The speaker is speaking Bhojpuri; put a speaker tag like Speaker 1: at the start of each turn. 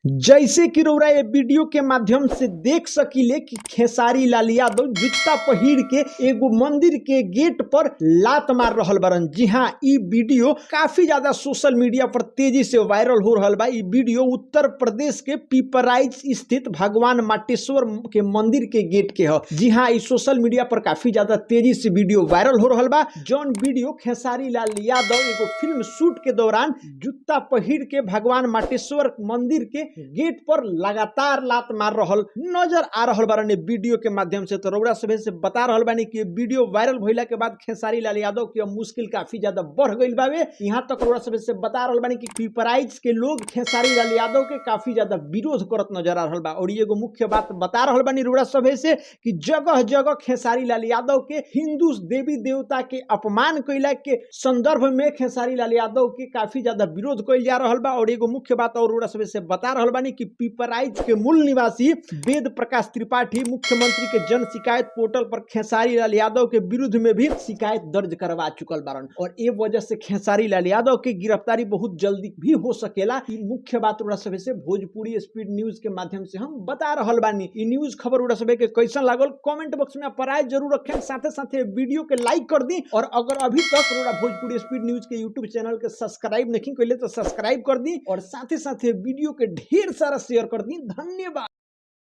Speaker 1: जैसे कि रउरा ये वीडियो के माध्यम से देख सकीले कि खेसारी लाल यादव जूता पहिर के एगो मंदिर के गेट पर लात मार रहल बारन। जी हाँ, इ वीडियो काफी ज्यादा सोशल मीडिया पर तेजी से वायरल हो रहल बा। इ वीडियो उत्तर प्रदेश के पिपराइच स्थित भगवान माटेश्वर के मंदिर के गेट के ह। जी हाँ, इ सोशल मीडिया पर काफी ज्यादा तेजी से वीडियो वायरल हो रहल बा। जौन वीडियो खेसारी लाल यादव एगो फिल्म शूट के दौरान जूता पहिर के भगवान माटेश्वर मंदिर के गेट पर लगातार लात मार रहल नजर आ रहल बारन वीडियो के माध्यम से। तो रउरा सभे से बता रहल बानी कि वीडियो वायरल भइला के बाद खेसारी लाल यादव के मुश्किल काफी ज्यादा बढ़ गइल बावे। यहाँ तक रउरा सभे से बता रहल बानी कि पिपराइच के लोग खेसारी लाल यादव के काफी ज्यादा विरोध करत नजर आ रहल बा। और एगो मुख्य बात बता रहल बानी रउरा सभे से कि जगह जगह खेसारी लाल यादव के हिंदू देवी देवता के अपमान कैला के संदर्भ में खेसारी लाल यादव के काफी ज्यादा विरोध कैल जा रहल बा। और एगो मुख्य बात और रउरा सभे से बता रहल बानी कि पिपराइच के मूल निवासी वेद प्रकाश त्रिपाठी मुख्यमंत्री के जन शिकायत पोर्टल पर खेसारी लाल यादव के विरुद्ध में भी शिकायत दर्ज करवा चुकल बारन और ए वजह से खेसारी लाल यादव के गिरफ्तारी बहुत जल्दी भी हो सकेला। इ मुख्य बात रउरा सभे से भोजपुरी स्पीड न्यूज के माध्यम से हम बता रहल बानी। इ न्यूज खबर रउरा सभे के कैसन लागल कमेंट बॉक्स में आप राय जरूर रखें, साथे साथे वीडियो के लाइक कर दी और अगर अभी तक रउरा भोजपुरी स्पीड न्यूज के यूट्यूब चैनल के सब्सक्राइब नहीं कैले तो सब्सक्राइब कर दी और साथे साथे वीडियो के ढेर सारा शेयर कर दी। धन्यवाद।